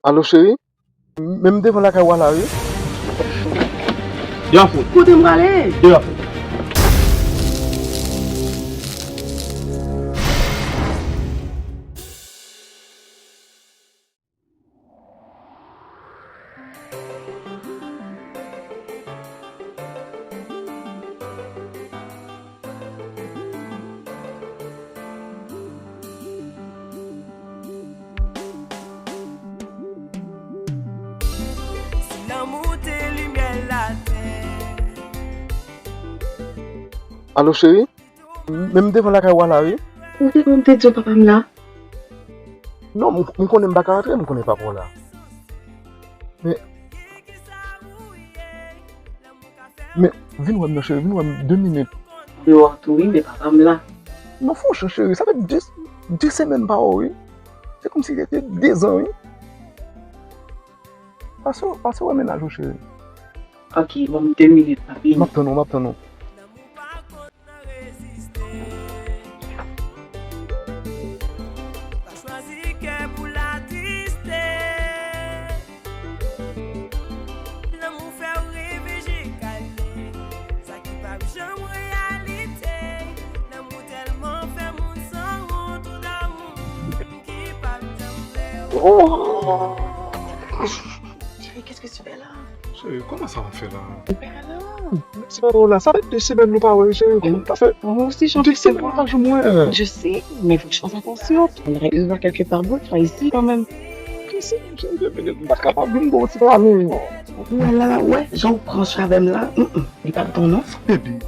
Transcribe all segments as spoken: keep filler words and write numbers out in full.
Alo, cheri? Men m devan lakay ou a la, wi. Deyò fout. Kote m prale? Deyò fout. Alo, cheri? Men m devan lakay ou a la, wi. Ou te konn te di w papa m la? Non, m, m konnen m pa ka rantre, m konnen papa w la. Men, men, vin wè m non, cheri, vin wè m de minit. Deyò tou wi, men papa m la. Non, fè yon chans, cheri, sa fè de, de semèn m pa wè w, wi. Se kòmsi se te de zan, wi. Pase, pase wè mennaj ou, cheri. Ok, ban m de minit, papi. M ap tann ou, m ap tann ou. Pa chwazi kè pou l atriste. Lanmou fè w reve je kale, sa ki p ap janm reyalite. Lanmou tèlman fè moun sanwont, ou damou ki p ap janm vle w. Oh. Chérie, qu'est-ce que tu fais là? Cheri, kòman sa w ap fè la? Mèsi papa w la. Sa fè de semèn nou pa wè, cheri. Kòman sa fè de semèn nou pa janm wè? Je sais, mais faut que je fasse attention. On dirait que je vois quelque part d'autre, pas ici quand même. Kisa, cheri, de minit, m pa kapab vin ba w ti pale. Ou wè la, wè, jan w pran chavè m la, mm, mm, li pa bon non. Baby.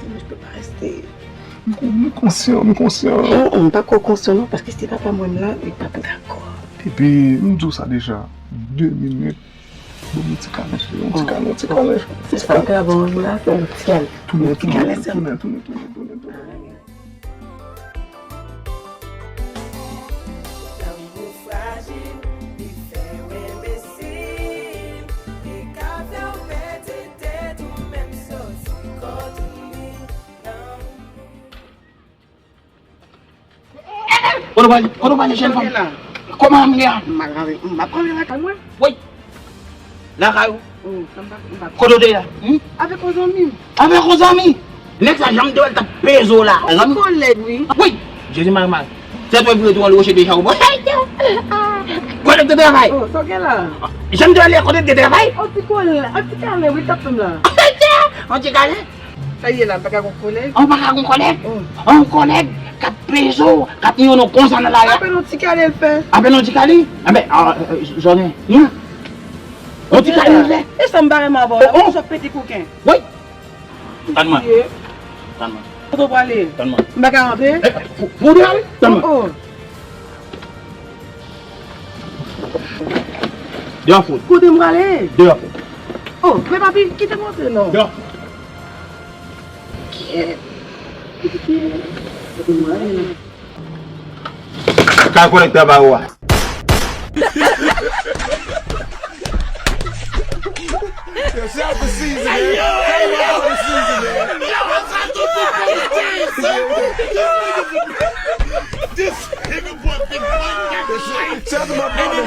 Sinon, je peux pas rester. M kon-, m konsyan, m konsyan. Non, m pa ko konsyan non, paske si papa mwen la, li p ap dakò. Epi, m di w sa deja, de minit. Bon, yon ti kalen, cheri, yon ti kalen, yon ti kalen. Se sa, m ka ban w la, fè yon ti kalen. Tounen, tounen, tounen, tounen, tounen, tounen. Lanmou frajil, li fè w enbesil, li ka fè w pèdi tèt ou menm soti kò tou li. Lanmou. Kote w prale? Kote w prale, jèn fanm? Kòman m ye a? M al, m ap kanpe lakay mwen. Woy! Lakay ou? Oh, sa m pa, m pa. Kote w te ye a? Hmm? Avèk yon zanmi m. Avèk yon zanmi? Nèg sa, jan m te wè l t ap peze w la. Yon zanmi? Kòlèg, wi. Wi! Jezi mari mari. Tèt ou vire tou anlè woche deja ou bon. Kòlèg te travay. Oh, sa w gen la? Jan m te wè l, kòlèg te travay. Yon ti kòlèg, yon ti kalen, wi, t ap fè m la. Yon ti kalen? Sa ye la, m pa ka gon kòlèg? An pa ka gon kòlèg? Oh. An kòlèg k ap peze w, k ap yon non konsa nan lari a. Apèn yon ti kale l fè. Apèn yon ti kale? Enben, ah, euh, jònen. Hmm? Yon ti kale l fè. E sa m pa renmen avè w la, oh, oh, pou sa pete koken. Woy! Tann mwen. Tann mwen. Kote w prale? Tann mwen. M pa ka rantre? Eh, pou, pou w ale? Tann mwen. Oh, oh. Deyò fout. Kote m prale? Deyò fout. Oh, men papi, kite m antre non. Deyò fout. Kèt. Kote m prale la? Kay kòlèg travay ou a. Yo, shout out to Super Taste. This nigga boy big money got the shit. Shout out to my boy.